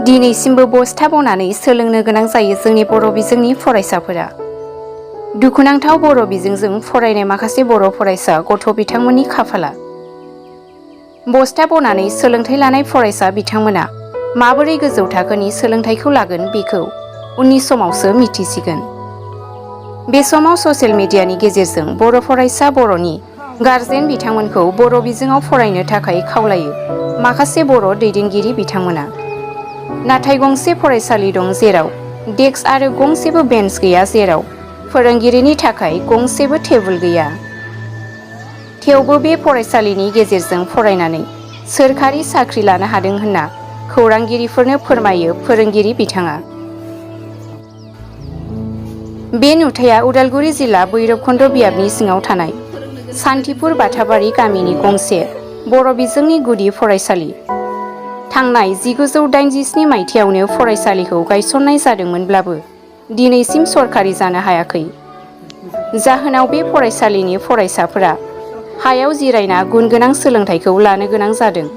दिनैसिमबो बस्था बनानै सोलोंनो गोनां जायो जोंनि बर' बिजोंनि फरायसाफोरा। दुखुनांथाव बर' बिजोंजों फरायनाय माखासे बर' फरायसा गथ' बिथांमोननि खाफाला। बस्था बनानै सोलोंथाइ लानाय फरायसा बिथांमोना माबोरै गोजौ थाखोनि सोलोंथाइखौ लागोन बेखौ उननि समावसो मिथिसिगोन। बे समाव ससियेल मिडियानि गेजेरजों बर' फरायसा बर'नि गार्जेन बिथांमोनखौ बर' बिजोङाव फरायनो थाखाय खावलायो माखासे बर' दैदेनगिरि बिथांमोना। नाथाय गंसे फरायसालि दं जेराव डेस्क आरो गंसेबो बेन्च गैया, जेराव फोरोंगिरिनि थाखाय गंसेबो टेबोल गैया। थेवबो बे फरायसालिनि गेजेरजों फरायनानै सोरखारि साख्रि लानो हादों होनना खौरांगिरिफोरनो फोरमायो फोरोंगिरि बिथाङा। बे नुथाया उदालगुरि जिल्ला बैरबखुन्द बियाबनि सिङाव थानाय सान्थिपुर बाथाबारि गामिनि गंसे बर' बिजोंनि गुदि फरायसालि। थांनाय 1987 मायथाइयावनो फरायसालिखौ गायसननाय जादोंमोनब्लाबो दिनैसिम सरखारि जानो हायाखै। जाहोनाव बे फरायसालिनि फरायसाफोरा हायाव जिरायना गुन गोनां सोलोंथाइखौ लानो गोनां जादों।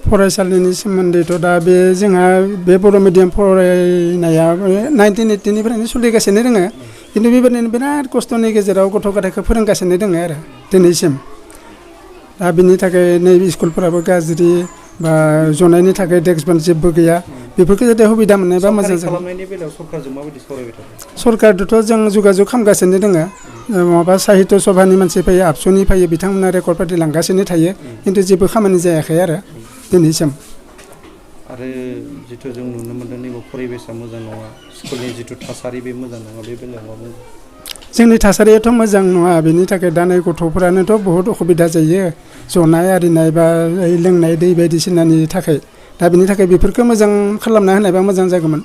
फरायसालिनि सोमोन्दैथ' दा बे जोंहा बे बर' मिडियाम फरायनाया 1980निफ्रायनो सोलिगासिनो दङ। खिन्थु बेबायदिनो बिराद खस्थ'नि गेजेराव गथ' गथायखौ फोरोंगासिनो दङ आरो दिनैसिम। दा बिनि थाखाय नैबे स्कुलफोराबो गाज्रि बा जनायनि थाखाय डेस्क बेन्च जेबो गैया। बेफोरखौ जाहाथे सुबिदा मोननायबा मोजां जागोन। खालामनायनि बेलायाव सरकारजों माबायदि सावरायबाय थादों? सरकारजोंथ' जों जगाजग खालामगासिनो दङ। माबा साहित्य सभानि मानसि फैयो, आबसुनि फैयो, बिथांमोना रेकर्ड पार्टि लांगासिनो थायो। खिन्थु जेबो खामानि जायाखै आरो दिनैसिम। आरो जिथु जों नुनो मोन्दों नैबे परिबेसा मोजां नङा, स्कुलनि जिथु थासारि बे मोजां नङा, बे बेलायाव मा बुंगोन? जोंनि थासारियाथ' मोजां नङा। बेनि थाखाय दा नै गथ'फोरानोथ' बहुद असुबिदा जायो, जनाय आरिनाय बा लोंनाय दै बायदिसिनानि थाखाय। दा बिनि थाखाय बेफोरखौ मोजां खालामना होनायबा मोजां जागौमोन,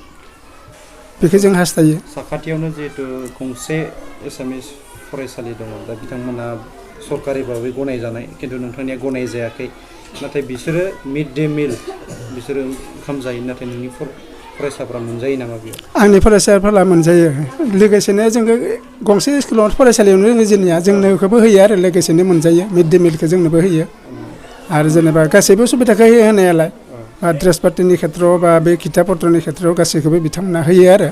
बेखौ जों हास्थायो। साखाथियावनो जिहेतु गंसे एसामिस फरायसालि दङ, दा बिथांमोना सरकारि भाबै गनायजानाय, खिन्थु नोंथांनिया गनाय जायाखै। नाथाय बिसोरो मिड डे मिल बिसोरो ओंखाम जायो, नाथाय नोंनि फरायसाफ्रा मोनजायो नामा बेयाव? आंनि फरायसाफोरा मोनजायो। लोगोसेनो जोङो गंसे स्कुलाव फरायसालियावनो जोंनिया जोंनोखौबो होयो आरो लोगोसेनो मोनजायो। मिड डे मिलखौ जोंनोबो होयो। आरो जेनेबा गासैबो सुबिदाखौ होयो होनायालाय, बा ड्रेस पातिनि खेथ्रआव बा बे खिताब पत्रनि खेथ्रआव गासैखौबो बिथांमोना होयो आरो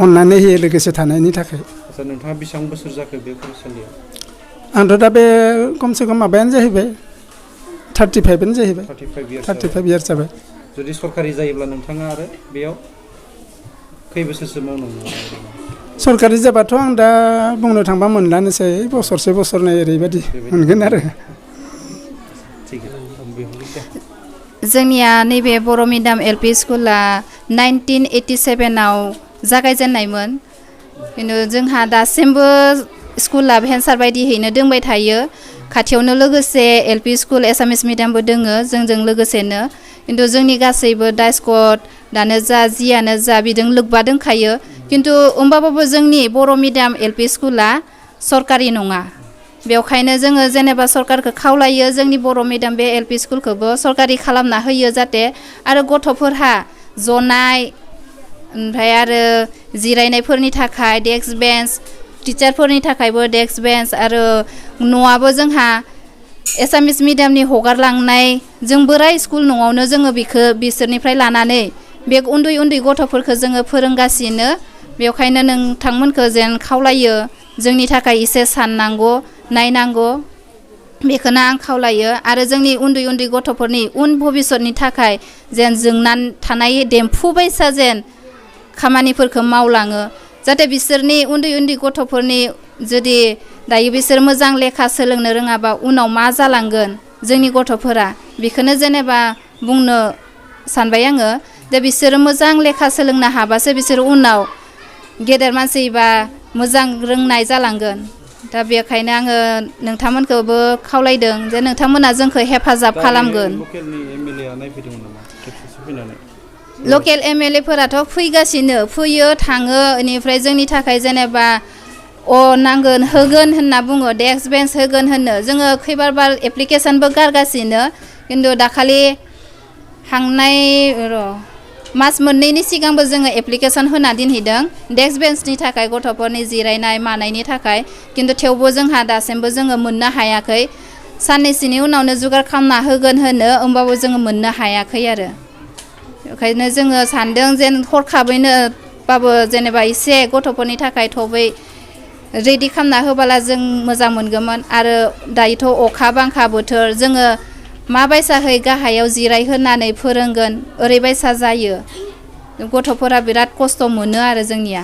अननानै होयो लोगोसे थानायनि थाखाय। आচ্ছা, नोंथाङा बेसेबां बोसोर जाखो बे फरायसालियाव? आंथ' दा बे खमसे खम माबायानो जाहैबाय 35 जाहैबाय। 35 इयार्स जाबाय। जुदि सरकारि जायोब्ला नोंथाङा आरो बेयाव खै बोसोरसो मावनांगौ? सरकारि जाबाथ' आं दा बुंनो थांबा मोनलानोसै, बोसोरसे बोसोरनै ओरैबायदि मोनगोन आरो। जोंनिया नैबे बर' मिडियाम एलपि स्कुला 1987आव जागायजेननायमोन। खिन्थु जोंहा दासिमबो स्कुला भेन्सार बायदियैनो दोंबाय थायो। खाथियावनो लोगोसे एलपि स्कुल एसामिस मिडियामबो दोङो जोंजों लोगोसेनो। खिन्थु जोंनि गासैबो डाइस्कट दानो जा जियानो जा बिजों लोब्बा दंखायो। खिन्थु होमबाबो जोंनि बर' मिडियाम एलपि स्कुला सरकारि नङा। बेवखायनो जोङो जेनेबा सरकारखौ खावलायो जोंनि बर' मिडियाम बे एलपि स्कुलखौबो सरकारि खालामना होयो जाहाथे, आरो गथ'फोरहा जनाय ओमफ्राय आरो जिरायनायफोरनि थाखाय डेस्क बेन्च, टिचारफोरनि थाखायबो डेस्क बेन्च, आरो न'आबो जोंहा एसामिस मिडियामनि हगारलांनाय जों बोराय स्कुल न'आवनो जोङो बिसोरनिफ्राय लानानै बे उन्दै उन्दै गथ'फोरखौ जोङो फोरोंगासिनो। बेवखायनो नोंथांमोनखौ जेन खावलायो जोंनि थाखाय एसे साननांगौ, नायनांगौ, बेखौनो आं खावलायो। आरो जोंनि उन्दै उन्दै गथ'फोरनि उन भबिसतनि थाखाय जेन जोंनानै थानाय देम्फु बायसा जेन खामानिफोरखौ मावलाङो, जाहाथे बिसोरनि उन्दै उन्दै गथ'फोरनि जुदि दायो बिसोर मोजां लेखा सोलोंनो रोङाबा उनाव मा जालांगोन जोंनि गथ'फोरा, बेखौनो जेनेबा बुंनो सानबाय आङो। जे बिसोरो मोजां लेखा सोलोंनो हाबासो बिसोर उनाव गेदेर मानसि बा मोजां रोंनाय जालांगोन। दा बेखायनो आङो नोंथांमोनखौबो खावलायदों जे नोंथांमोना जोंखौ हेफाजाब खालामगोन। लकेल एमएलए फोराथ' फैगासिनो, फैयो थाङो। बेनिफ्राय जोंनि थाखाय जेनेबा नांगोन होगोन होनना बुङो डेस्क बेन्च होगोन होनो जोङो खैबार एप्लिकेसनबो गारगासिनो खिन्थु दाखालि हांनाय मास मोननैनि सिगांबो जोङो एप्लिकेसन होना दोनहैदों डेस्क बेन्चनि थाखाय गथ'फोरनि जिरायनाय मानायनि थाखाय खिन्थु थेवबो जोंहा दासिमबो जोङो मोननो हायाखै साननैसोनि उनावनो जुगार खालामना होगोन होनो होमबाबो जोङो मोननो हायाखै आरो ओंखायनो जोङो सानदों जेन हरखाबैनो बाबो जेनेबा एसे गथ'फोरनि थाखाय थबै रेडि खालामना होबाला जों मोजां मोनगौमोन आरो दायोथ' अखा बांखा बोथोर जोङो माबायसाहै गाहायाव जिरायहोनानै फोरोंगोन ओरैबायसा जायो गथ'फोरा बिराद खस्थ' मोनो आरो जोंनिया